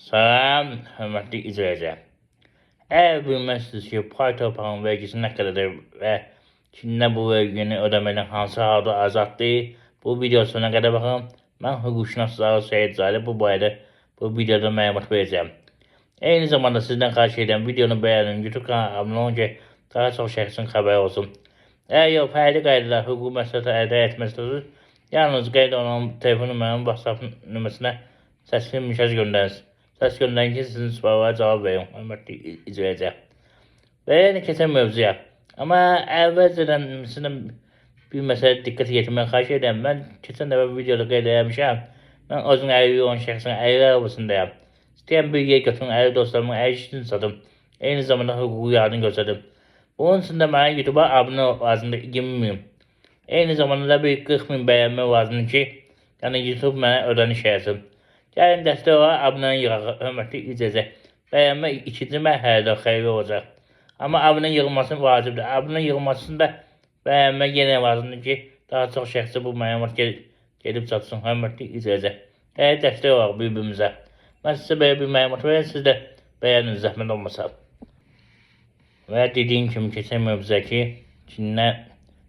Salam, hörmətli izləyicilər. Əgər bilməzsiniz ki, pay torpağın vergisi nə qədərdir və kimlər bu vergini ödəməkdən hansı halda azaddır, bu video sonuna qədər baxın. Mən hüquqşünas Zaur Seyidzadə bu barədə bu videoda məlumat verəcəyəm. Eyni zamanda sizdən xahiş edirəm, videonu bəyənin, YouTube kanalına abunə olun ki, daha çox şəxsin xəbəri olsun. Əgər yox, fərdi qaydalar hüquqi məsləhət əldə etmək istəyirsiniz, yalnız qeyd olunan telefon nömrəmin WhatsApp nömrəsinə səsli mesaj göndərin. Səs göndərin ki, sizin suallara cavab verin, hörmətli izləyicilər. Və yəni keçən mövzuya. Amma əvvəlcədən sizdən bir məsələ diqqət yetirməyi xahiş edirəm. Mən keçən dəfə videoda qeyd eləmişəm. Mən özüm əlilliyi olan şəxsin əlillər arabasındayam. İstəyən bir yer götürün, əlil dostlarımın əl işini satım. Eyni zamanda hüquqi yardım göstərdim. Bunun üçün də mənə YouTube-a abunə lazımdır 20 min. Eyni zamanda da bir 40 min bəyənmə lazımdır ki, yəni YouTube mənə ödəniş eləsin. Gəlin dəstək olaraq abunəni yığaq, hörmətli izləyicilər. Bəyənmə ikinci mərhələdə xeyirli olacaq. Amma abunə yığılması vacibdir. Abunə yığılmasında bəyənmə yenə lazımdır ki, daha çox şəxsə bu məlumat gedib çatsın, hörmətli izləyicilər. Gəlin dəstək olaraq bir-birimizə. Mən sizə belə bir məlumat verirəm, siz də bəyənin zəhmət olmasa. Və dediyim kimi keçən mövzuya ki, kimlər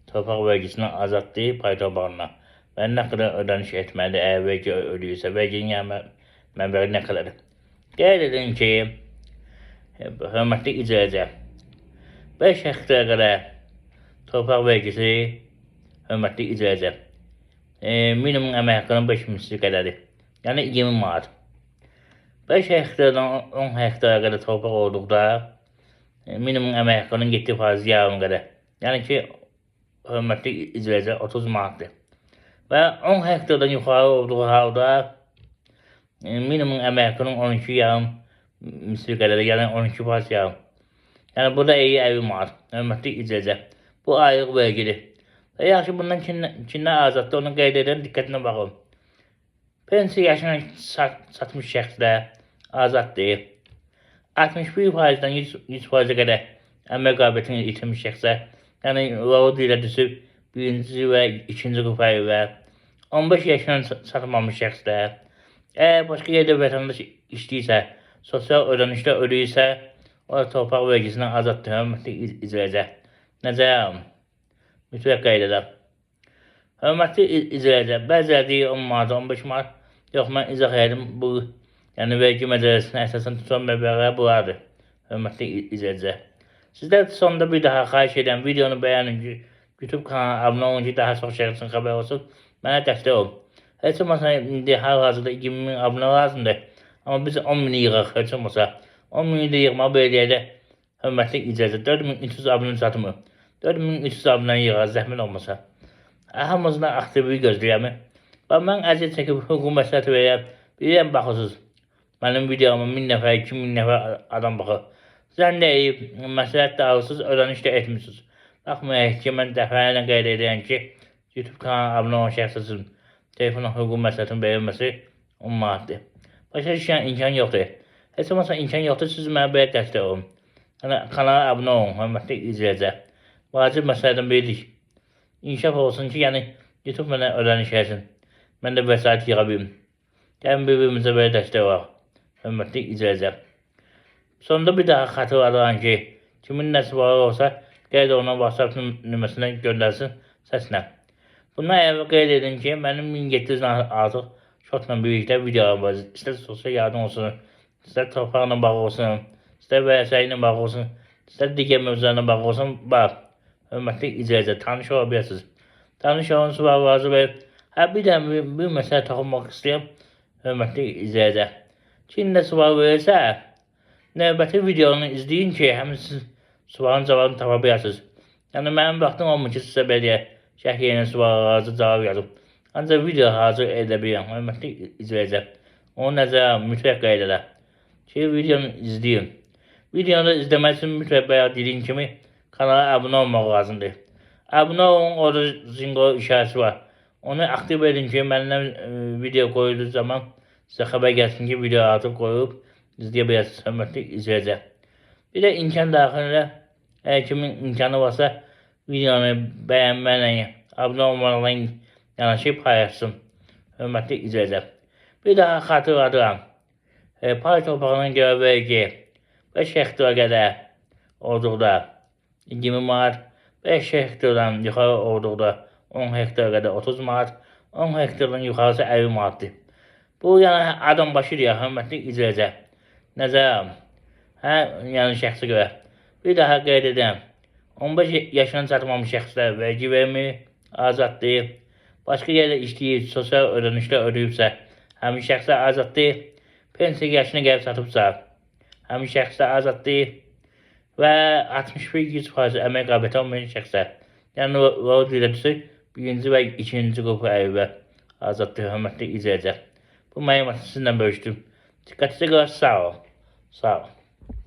torpaq vergisindən azaddır pay torpağından və nə qədər ödəniş etməlidir əgər vergi ödəyirsə, verginin yəni məbləği nə qədərdir. Qeyd edin ki, hörmətli izləyicilər, 5 hektara qədər torpaq vergisi hörmətli izləyicilər, minimum əmək haqqının 5 misli qədərdir. Yəni 20 manat. 5 hektardan 10 hektara qədər torpaq olduqda minimum əmək haqqının 7% yarım qədər. Yəni ki, hörmətli izləyicilər 30 manatdır. Və 10 hektardan yuxarı olduğu halda minimum əmək haqqının 12 yarım misli qədərdir, yəni 12% yarım. Yəni burada 50 manat, hörmətli izləyicilər. Bu aylıq vergidir. Və yaxşı bundan kimlər azaddır, onu qeyd edirəm, diqqətinə baxın. Pensiya yaşına çatmış şəxslər azaddır. 61%-dən 100%-ə qədər əmək qabiliyyətini itirmiş şəxslər, yəni LOD ilə düşüb birinci və ikinci qrup və 15 yaşına çatmamış şəxslər, əgər başqa yerdə vətəndaş işləyirsə, sosial ödənişlər ödəyirsə, o da torpaq vergisindən azaddır, hörmətli izləyicilər. Nəzərə alın. Mütləq qeyd edirəm. Hörmətli izləyicilər, bəziləri deyir 10 manat, 15 manat. Yox, mən izah edim. Bu, yəni vergi məcəlləsinə əsasən tutan məbləğlər bunlardır. Hörmətli izləyicilər. Sizlər sonda bir daha xahiş edirəm, videonu bəyənin ki, YouTube kanalına abunə olun ki, daha çox şəxsin xəbər olsun. Mənə dəstək olun. Heç olmasa indi hal-hazırda 20 min abunə lazımdır. Amma biz 10 mini yığaq heç olmasa. 10 mini də yığmaq belə deyək də, hörmətli izləyicilər, 4300 abunə çatmır. 4300 abunə yığaq, zəhmət olmasa. Hamımızdan aktivlik gözləyirəm. Bax, mən əziyyət çəkib hüquq məsləhəti verirəm. Bilirəm, baxırsınız. Mənim videoma 1000 nəfər, 2000 nəfər adam baxır. Zənn də eləyib, məsləhət də alırsınız, ödəniş də etmirsiniz. Baxmayaraq ki, mən dəfələrlə qeyd edirəm ki, YouTube kanalına abunə olan şəxs üçün telefonla hüquq məsləhətinin verilməsi 10 manatdır. Başa düşən imkan yoxdur. Heç olmasa imkan yoxdur, siz mənə belə dəstək olun. Yəni, kanala abunə olun, hörmətli izləyicilər. Vacib məsələdən biridir. İnkişaf olsun ki, yəni YouTube mənə ödəniş eləsin. Mən də vəsait yığa bilim. Gəlin bir-birimizə belə dəstək olaq. Hörmətli izləyicilər. Sonda bir daha xatırladıram ki, kimin nə sualı olsa, qeyd olunan WhatsApp nömrəsinə göndərsin səslə. Bundan əvvəl qeyd edin ki, mənim 1700-dən artıq şotla birlikdə videolarım var. İstər sosial yardım olsun, istər torpaqla bağlı olsun, istər vərəsəyi ilə bağlı olsun, istər digər mövzularla bağlı olsun, var. Hörmətli izləyicilər, tanış ola bilərsiniz. Tanış olun, suallarınızı verib. Hə, bir də bir məsələ toxunmaq istəyirəm, hörmətli izləyicilər. Kim nə sual verirsə, növbəti videonu izləyin ki, həmin siz sualın cavabını tapa bilərsiniz. Yəni mənim vaxtım olmur ki, sizə belə deyək, şərh yerinə suallarınızı cavab yazım. Ancaq video hazır edə bilirəm, hörmətli izləyicilər. Onu nəzərə alın, mütləq qeyd edirəm ki, videonu izləyin. Videonu izləmək üçün mütləq bayaq dediyim kimi kanala abunə olmaq lazımdır. Abunə olun, orada zınqol işarəsi var. Onu aktiv edin ki, məndən video qoyulduğu zaman sizə xəbər gəlsin ki, video artıq qoyulub, izləyə bilərsiniz, hörmətli izləyicilər. Bir də imkan daxilində, əgər kimin imkanı varsa, videonu bəyənməklə, abunə olmaqla yanaşı paylaşsın. Hörmətli izləyicilər. Bir daha xatırladıram. Pay torpağına görə vergi 5 hektara qədər olduqda 20 manat, 5 hektardan yuxarı olduqda 10 hektara qədər 30 manat, 10 hektardan yuxarısı 50 manatdır. Bu yəni adam başı deyə hörmətli izləyicilər. Nəzərəm. Hə, yəni şəxsə görə. Bir daha qeyd edirəm. 15 yaşına çatmamış şəxslər vergi vermir, azaddır. Başqa yerdə işləyib, sosial ödənişlər ödəyibsə, həmin şəxslər azaddır. Pensiya yaşına gəlib çatıbsa, həmin şəxslər azaddır. Və 61-100% əmək qabiliyyəti olmayan şəxslər. Yəni o diləcəsi birinci və ikinci qrupu əyvə azaddır, hörmətli izləyicilər. Bu məlumatı sizinlə bölüşdüm. Diqqətinizə görə sağ olun. Sağ olun.